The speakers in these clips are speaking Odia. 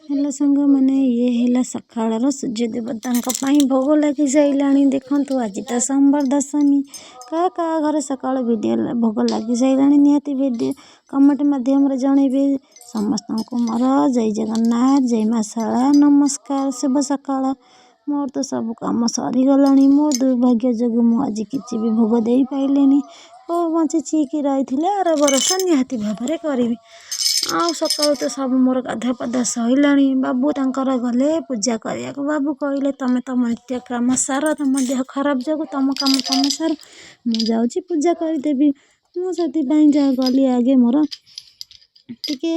ହ୍ୟାଲୋ ସାଙ୍ଗମାନେ, ଇଏ ହେଲା ସକାଳର ସୂର୍ଯ୍ୟ ଦେବତାଙ୍କ ପାଇଁ ଭୋଗ ଲାଗି ସାରିଲାଣି। ଦେଖନ୍ତୁ, ଆଜି ତ ସୋମବାର ଦଶମୀ। କାହା କାହା ଘରେ ସକାଳୁ ଭିଡ଼ିଓ ଭୋଗ ଲାଗି ସାରିଲାଣି, ନିହାତି ଭିଡ଼ିଓ କମେଣ୍ଟ ମାଧ୍ୟମରେ ଜଣେଇବେ। ସମସ୍ତଙ୍କୁ ମୋର ଜୟ ଜଗନ୍ନାଥ, ଜୟ ମା ଶାରଳା, ନମସ୍କାର, ଶୁଭ ସକାଳ। ମୋର ତ ସବୁ କାମ ସରିଗଲାଣି। ମୋ ଦୁର୍ଭାଗ୍ୟ ଯୋଗୁଁ ମୁଁ ଆଜି କିଛି ବି ଭୋଗ ଦେଇପାରିଲିନି। ହଉ, ବଞ୍ଚିଛି କି ରହିଥିଲେ ଆର ବରଷ ନିହାତି ଭାବରେ କରିବି। ଆଉ ସକାଳୁ ତ ସବୁ ମୋର ଗାଧୁଆ ପାଧୁଆ ସରିଲାଣି। ବାବୁ ତାଙ୍କର ଗଲେ ପୂଜା କରିବାକୁ। ବାବୁ କହିଲେ, ତମେ ତମ ନିତ୍ୟ କାମ ସାର, ତମ ଦେହ ଖରାପ ଯୋଗୁଁ ତମ କାମ ତମେ ସାର, ମୁଁ ଯାଉଛି ପୂଜା କରିଦେବି। ମୁଁ ସେଥିପାଇଁ ଯାହା ଗଲି ଆଗେ ମୋର ଟିକେ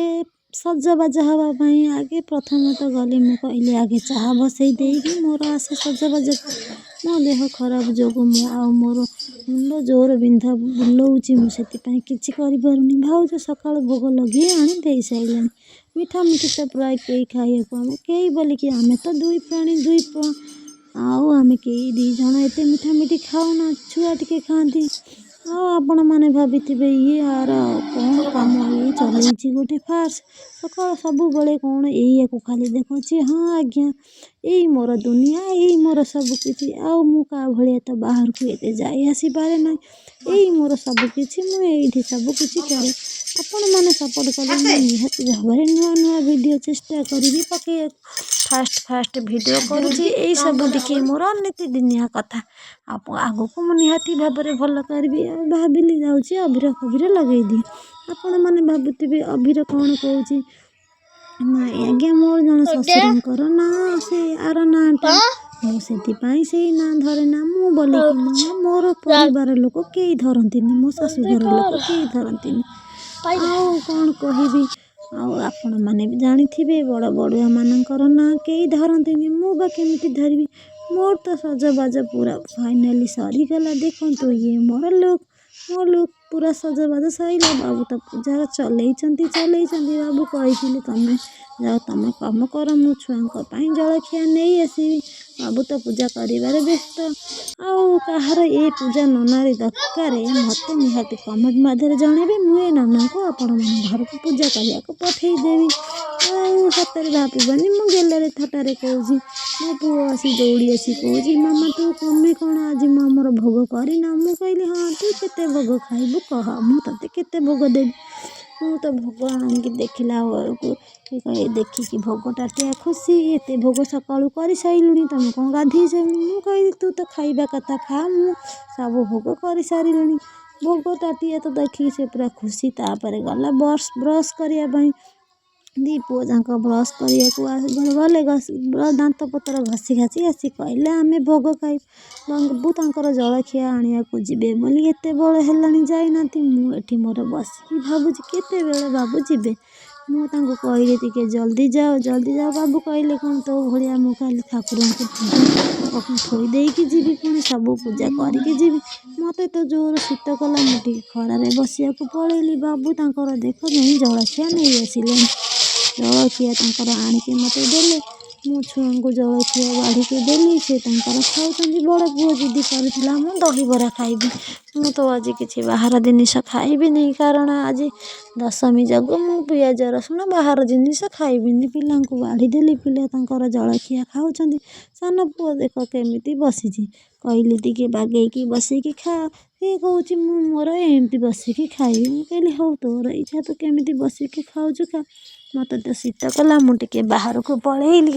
ସଜବାଜ ହେବା ପାଇଁ। ଆଗେ ପ୍ରଥମେ ତ ଗଲି, ମୁଁ କହିଲି ଆଗେ ଚାହା ବସେଇ ଦେଇକି ମୋର ଆସେ ସଜବାଜ। ମୋ ଦେହ ଖରାପ ଯୋଗୁଁ ମୁଁ ଆଉ ମୋର ମୁଣ୍ଡ ଜୋର ବିନ୍ଧା ବୁଲଉଛି, ମୁଁ ସେଥିପାଇଁ କିଛି କରିପାରୁନି। ଭାଉଜ ସକାଳୁ ଭୋଗ ଲଗେଇ ଆଣି ଦେଇସାରିଲେଣି। ମିଠା ମିଠି ତ ପ୍ରାୟ କେହି ଖାଇବାକୁ, ଆମେ କେହି ବୋଲିକି ଆମେ ତ ଦୁଇ ପ୍ରାଣୀ ଦୁଇ ପୁଅ, ଆଉ ଆମେ କେହି ଦୁଇ ଜଣ ଏତେ ମିଠା ମିଠି ଖାଉନା, ଛୁଆ ଟିକେ ଖାଆନ୍ତି। ଆଉ ଆପଣମାନେ ଭାବିଥିବେ, ଇଏ ଆର କ'ଣ କାମ ଇଏ ଚଲେଇଛି ଗୋଟେ ଫାର୍ସ, ସକାଳ ସବୁବେଳେ କ'ଣ ଏଇଆକୁ ଖାଲି ଦେଖୁଛି। ହଁ ଆଜ୍ଞା, ଏଇ ମୋର ଦୁନିଆ, ଏଇ ମୋର ସବୁକିଛି। ଆଉ ମୁଁ କାହା ଭଳିଆ ତ ବାହାରକୁ ଏତେ ଯାଇ ଆସିପାରେ ନାହିଁ। ଏଇ ମୋର ସବୁକିଛି, ମୁଁ ଏଇଠି ସବୁକିଛି କରେ। ଆପଣମାନେ ସପୋର୍ଟ କଲେ ମୁଁ ନିହାତି ଭାବରେ ନୂଆ ନୂଆ ଭିଡ଼ିଓ ଚେଷ୍ଟା କରିବି ପକେଇବାକୁ। ଫାଷ୍ଟ ଫାଷ୍ଟ ଭିଡ଼ିଓ କରୁଛି, ଏଇସବୁ ଟିକେ ମୋର ନିତିଦିନିଆ କଥା। ଆଉ ଆଗକୁ ମୁଁ ନିହାତି ଭାବରେ ଭଲ କରିବି। ଆଉ ଭାବିଲି ଯାଉଛି ଅବିର ଫବିର ଲଗେଇଦିଏ। ଆପଣମାନେ ଭାବୁଥିବେ, ଅଭିର କ'ଣ କହୁଛି। ନାଇଁ ଆଜ୍ଞା, ମୋର ଜଣେ ଶ୍ୱଶୁରଙ୍କର ନାଁ ସେ ଆର ନାଁଟା, ମୁଁ ସେଥିପାଇଁ ସେଇ ନାଁ ଧରେ ନା। ମୁଁ ବୋଲିକି ନୁହଁ, ମୋର ପରିବାର ଲୋକ କେହି ଧରନ୍ତିନି, ମୋ ଶାଶୁଘର ଲୋକ କେହି ଧରନ୍ତିନି। ଆଉ କ'ଣ କହିବି? ଆଉ ଆପଣମାନେ ବି ଜାଣିଥିବେ, ବଡ଼ ବଡ଼ୁଆମାନଙ୍କର ନାଁ କେହି ଧରନ୍ତିନି, ମୁଁ ବା କେମିତି ଧରିବି? ମୋର ତ ସଜବାଜ ପୁରା ଫାଇନାଲି ସରିଗଲା। ଦେଖନ୍ତୁ, ଇଏ ମୋର ଲୁକ୍, ମୋ ଲୁକ୍ ପୁରା ସଜବାଜ ସରିଲା। ବାବୁ ତ ପୂଜା ଚଲେଇଛନ୍ତି ଚଲେଇଛନ୍ତି। ବାବୁ କହିଥିଲେ, ତମେ ଯାଅ, ତମେ କାମ କର, ମୁଁ ଛୁଆଙ୍କ ପାଇଁ ଜଳଖିଆ ନେଇ ଆସିବି। ବାବୁ ତ ପୂଜା କରିବାରେ ବ୍ୟସ୍ତ। ଆଉ କାହାର ଏ ପୂଜା ନନାରେ ଦରକାର, ମୋତେ ନିହାତି କମେଣ୍ଟ ମାଧ୍ୟମରେ ଜଣେଇବେ। ମୁଁ ଏ ନନାଙ୍କୁ ଆପଣମାନଙ୍କ ଘରକୁ ପୂଜା କରିବାକୁ ପଠେଇଦେବି। ଆଉ ସତରେ ଭାବିବନି ମୁଁ ଗେଲରେ ଥଟ୍ଟାରେ କହୁଛି। ମୋ ପୁଅ ଆସି ଦୌଡ଼ି ଆସି କହୁଛି, ମାମା, ତୁ ତମେ କ'ଣ ଆଜି ମୁଁ ଆମର ଭୋଗ କରିନ? ମୁଁ କହିଲି, ହଁ, ତୁ କେତେ ଭୋଗ ଖାଇବୁ କହ, ମୁଁ ତୋତେ କେତେ ଭୋଗ ଦେବି? ମୁଁ ତ ଭୋଗ ଆଣିକି ଦେଖିଲା ବେଳକୁ ଦେଖିକି ଭୋଗ ତାଟିଆ ଖୁସି, ଏତେ ଭୋଗ ସକାଳୁ କରିସାରିଲୁଣି, ତମେ କ'ଣ ଗାଧେଇ ସାରିଲୁଣି? ମୁଁ କହିଲି, ତୁ ତ ଖାଇବା କଥା ଖା, ମୁଁ ସବୁ ଭୋଗ କରିସାରିଲିଣି। ଭୋଗ ତାଟିଆ ତ ଦେଖିକି ସେ ପୁରା ଖୁସି। ତାପରେ ଗଲା ବ୍ରସ୍ କରିବା ପାଇଁ। ଦୁଇ ପୁଅ ଯାକ ବ୍ରସ୍ କରିବାକୁ ଗଲେ। ଦାନ୍ତ ପତ୍ର ଘଷି ଘାସି ଆସି କହିଲେ, ଆମେ ଭୋଗ ଖାଇବୁ। ବାବୁ ତାଙ୍କର ଜଳଖିଆ ଆଣିବାକୁ ଯିବେ ବୋଲି ଏତେବେଳ ହେଲାଣି ଯାଇନାହାନ୍ତି। ମୁଁ ଏଠି ମୋର ବସିକି ଭାବୁଛି, କେତେବେଳେ ବାବୁ ଯିବେ? ମୁଁ ତାଙ୍କୁ କହିଲି, ଟିକେ ଜଲ୍ଦି ଯାଅ, ଜଲ୍ଦି ଯାଅ। ବାବୁ କହିଲେ, କ'ଣ ତୋ ଭଳିଆ ମୁଁ ଖାଲି ଠାକୁରଙ୍କୁ ଭୋଗ ଥୋଇ ଦେଇକି ଯିବି, ପୁଣି ସବୁ ପୂଜା କରିକି ଯିବି? ମୋତେ ତ ଜୋର ଶୀତ କଲା, ମୁଁ ଟିକେ ଖରାରେ ବସିବାକୁ ପଳେଇଲି। ବାବୁ ତାଙ୍କର ଦେଖ ଯାଇ ଜଳଖିଆ ନେଇ ଆସିଲେଣି। ଜଳଖିଆ ତାଙ୍କର ଆଣିକି ମୋତେ ଦେଲେ। ମୁଁ ଛୁଆଙ୍କୁ ଜଳଖିଆ ବାଢ଼ିକି ଦେଲି, ସେ ତାଙ୍କର ଖାଉଛନ୍ତି। ବଡ଼ ପୁଅ ଜିଦି କରିଥିଲା, ମୁଁ ଦହିବରା ଖାଇବି, ମୁଁ ତ ଆଜି କିଛି ବାହାର ଜିନିଷ ଖାଇବିନି, କାରଣ ଆଜି ଦଶମୀ ଯୋଗୁଁ ମୁଁ ପିଆଜ ରସୁଣ ବାହାର ଜିନିଷ ଖାଇବିନି। ପିଲାଙ୍କୁ ବାଢ଼ିଦେଲି, ପିଲା ତାଙ୍କର ଜଳଖିଆ ଖାଉଛନ୍ତି। ସାନ ପୁଅ ଦେଖ କେମିତି ବସିଛି। କହିଲି, ଟିକେ ବାଗେଇକି ବସିକି ଖା। ସିଏ କହୁଛି, ମୁଁ ମୋର ଏମିତି ବସିକି ଖାଇବି। ମୁଁ କହିଲି, ହଉ, ତୋର ଇଚ୍ଛା, ତୁ କେମିତି ବସିକି ଖାଉଛୁ ଖା। ମୋତେ ତ ଶୀତ କଲା, ମୁଁ ଟିକେ ବାହାରକୁ ପଳେଇଲି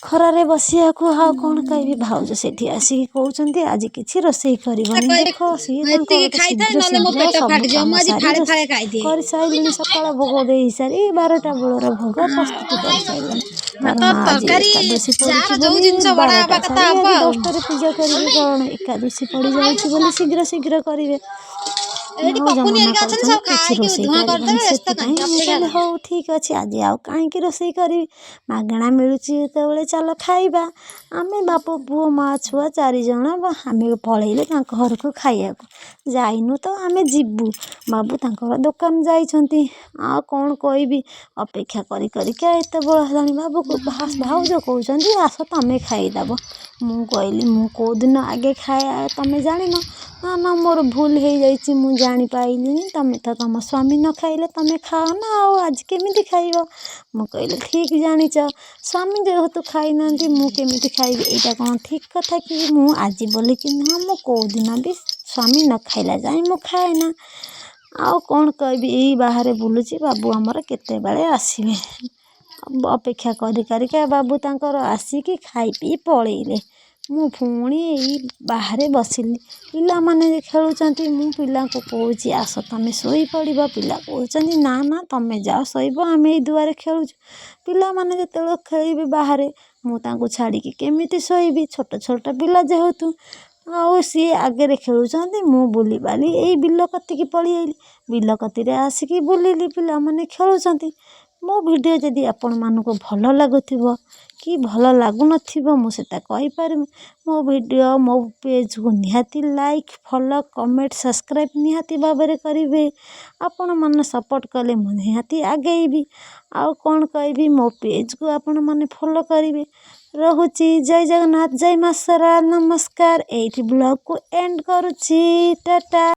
ଖରାରେ ବସିବାକୁ। ଆଉ କ'ଣ କହିବି? ଭାଉଜ ସେଠି ଆସିକି କହୁଛନ୍ତି, ଆଜି କିଛି ରୋଷେଇ କରିବନି? ଦେଖ, ସିଏ ମୁଁ ତାଙ୍କର ଏତିକି ତ ଖାଇଥାଏ, ଶୀଘ୍ର ନହେଲେ ମୋ ଶୀଘ୍ର ପେଟ ସବୁ ଫାଟିଯିବ। କାମ ମୁଁ ଆଜି ସାରି ଫାଳେ ଫାଳେ ଖାଇଦିଏ। କରିସାରିଲେଣି। ସକାଳ ଭୋଗ ଦେଇସାରି 12ଟା ବେଳର ଭୋଗ ପ୍ରସ୍ତୁତି କରିସାରିଲେଣି, ଭାତ କାରଣ ଆଜି ତରକାରୀ ଏକାଦଶୀ ଯାହାର ପଡ଼ୁଛି ଯୋଉ ବୋଲି ଜିନିଷ ବଢା 12ଟା ହବା କଥା ସାରି ହବ ଆଜି ଆଉ। 10ଟାରେ ପୂଜା କରିବେ, କାରଣ ଏକାଦଶୀ ପଡ଼ିଯାଉଛି ବୋଲି ଶୀଘ୍ର ଶୀଘ୍ର କରିବେ। ଏଇଠି ଭାଉଜ ପପୁନି ମନା ହେରିକା ଅଛନ୍ତି, କରୁଛନ୍ତି, ସବୁ କିଛି ଖାଇକି ରୋଷେଇ ଧୂଆଁ କରିବନି। କରିଦେବେ, ବ୍ୟସ୍ତ ସେଥିପାଇଁ କାହିଁକି, ମୁଁ ଅପେକ୍ଷା କହିଲି, କର। ହଉ ଠିକ୍ ଅଛି, ଆଜି ଆଉ କାହିଁକି ରୋଷେଇ କରିବି? ମାଗଣା ମିଳୁଛି ଯେତେବେଳେ, ଚାଲ ଖାଇବା। ଆମେ ବାପ ପୁଅ ମା ଛୁଆ ଚାରିଜଣ ଆମେ ପଳେଇଲେ ତାଙ୍କ ଘରକୁ ଖାଇବାକୁ। ଯାଇନୁ ତ, ଆମେ ଯିବୁ। ବାବୁ ତାଙ୍କର ଦୋକାନ ଯାଇଛନ୍ତି। ଆଉ କ'ଣ କହିବି? ଅପେକ୍ଷା କରି କରିକା ଏତେବେଳ ହେଲାଣି। ବାବୁକୁ ଭାଉଜ କହୁଛନ୍ତି, ଆସ ତମେ ଖାଇଦେବ। ମୁଁ କହିଲି, ମୁଁ କେଉଁଦିନ ଆଗେ ଖାଏ ତମେ ଜାଣିନ। ନା ନା, ମୋର ଭୁଲ ହେଇଯାଇଛି, ମୁଁ ଜାଣିପାରିଲିନି। ତମେ ତ ତମ ସ୍ୱାମୀ ନ ଖାଇଲେ ତମେ ଖାଅ ନା, ଆଉ ଆଜି କେମିତି ଖାଇବ? ମୁଁ କହିଲି, ଠିକ୍ ଜାଣିଛ, ସ୍ୱାମୀ ଯେହେତୁ ଖାଇନାହାନ୍ତି ମୁଁ କେମିତି ଖାଇବି? ଏଇଟା କ'ଣ ଠିକ୍ କଥା କି? ମୁଁ ଆଜି ବୋଲିକି ନୁହଁ, ମୁଁ କେଉଁଦିନ ବି ସ୍ୱାମୀ ନ ଖାଇଲା ଯାଏଁ ମୁଁ ଖାଏ ନା। ଆଉ କ'ଣ କହିବି? ଏଇ ବାହାରେ ବୁଲୁଛି, ବାବୁ ଆମର କେତେବେଳେ ଆସିବେ ଅପେକ୍ଷା କରି କରିକା। ବାବୁ ତାଙ୍କର ଆସିକି ଖାଇ ପିଇ ପଳେଇଲେ। ମୁଁ ପୁଣି ଏଇ ବାହାରେ ବସିଲି। ପିଲାମାନେ ଖେଳୁଛନ୍ତି। ମୁଁ ପିଲାଙ୍କୁ କହୁଛି, ଆସ ତମେ ଶୋଇପଡ଼ିବ। ପିଲା କହୁଛନ୍ତି, ନା ନା, ତମେ ଯାଅ ଶୋଇବ, ଆମେ ଏଇ ଦୁଆରେ ଖେଳୁଛୁ। ପିଲାମାନେ ଯେତେବେଳେ ଖେଳିବେ ବାହାରେ, ମୁଁ ତାଙ୍କୁ ଛାଡ଼ିକି କେମିତି ଶୋଇବି? ଛୋଟ ଛୋଟ ପିଲା ଯେହେତୁ, ଆଉ ସିଏ ଆଗରେ ଖେଳୁଛନ୍ତି। ମୁଁ ବୁଲିବାଲି ଏଇ ବିଲ କତିକି ପଳେଇ ଆଇଲି। ବିଲ କତିରେ ଆସିକି ବୁଲିଲି, ପିଲାମାନେ ଖେଳୁଛନ୍ତି। ମୋ ଭିଡ଼ିଓ ଯଦି ଆପଣମାନଙ୍କୁ ଭଲ ଲାଗୁଥିବ କି ଭଲ ଲାଗୁନଥିବ, ମୁଁ ସେଟା କହିପାରିବି। ମୋ ଭିଡ଼ିଓ, ମୋ ପେଜ୍କୁ ନିହାତି ଲାଇକ୍, ଫଲୋ, କମେଣ୍ଟ, ସବସ୍କ୍ରାଇବ୍ ନିହାତି ଭାବରେ କରିବେ। ଆପଣମାନେ ସପୋର୍ଟ କଲେ ମୁଁ ନିହାତି ଆଗେଇବି। ଆଉ କ'ଣ କହିବି? ମୋ ପେଜ୍କୁ ଆପଣମାନେ ଫଲୋ କରିବେ। ରହୁଛି। ଜୟ ଜଗନ୍ନାଥ, ଜୟ ମା ଶାରଳା, ନମସ୍କାର। ଏଇଠି ବ୍ଲଗ୍କୁ ଏଣ୍ଡ କରୁଛି। ଟାଟା।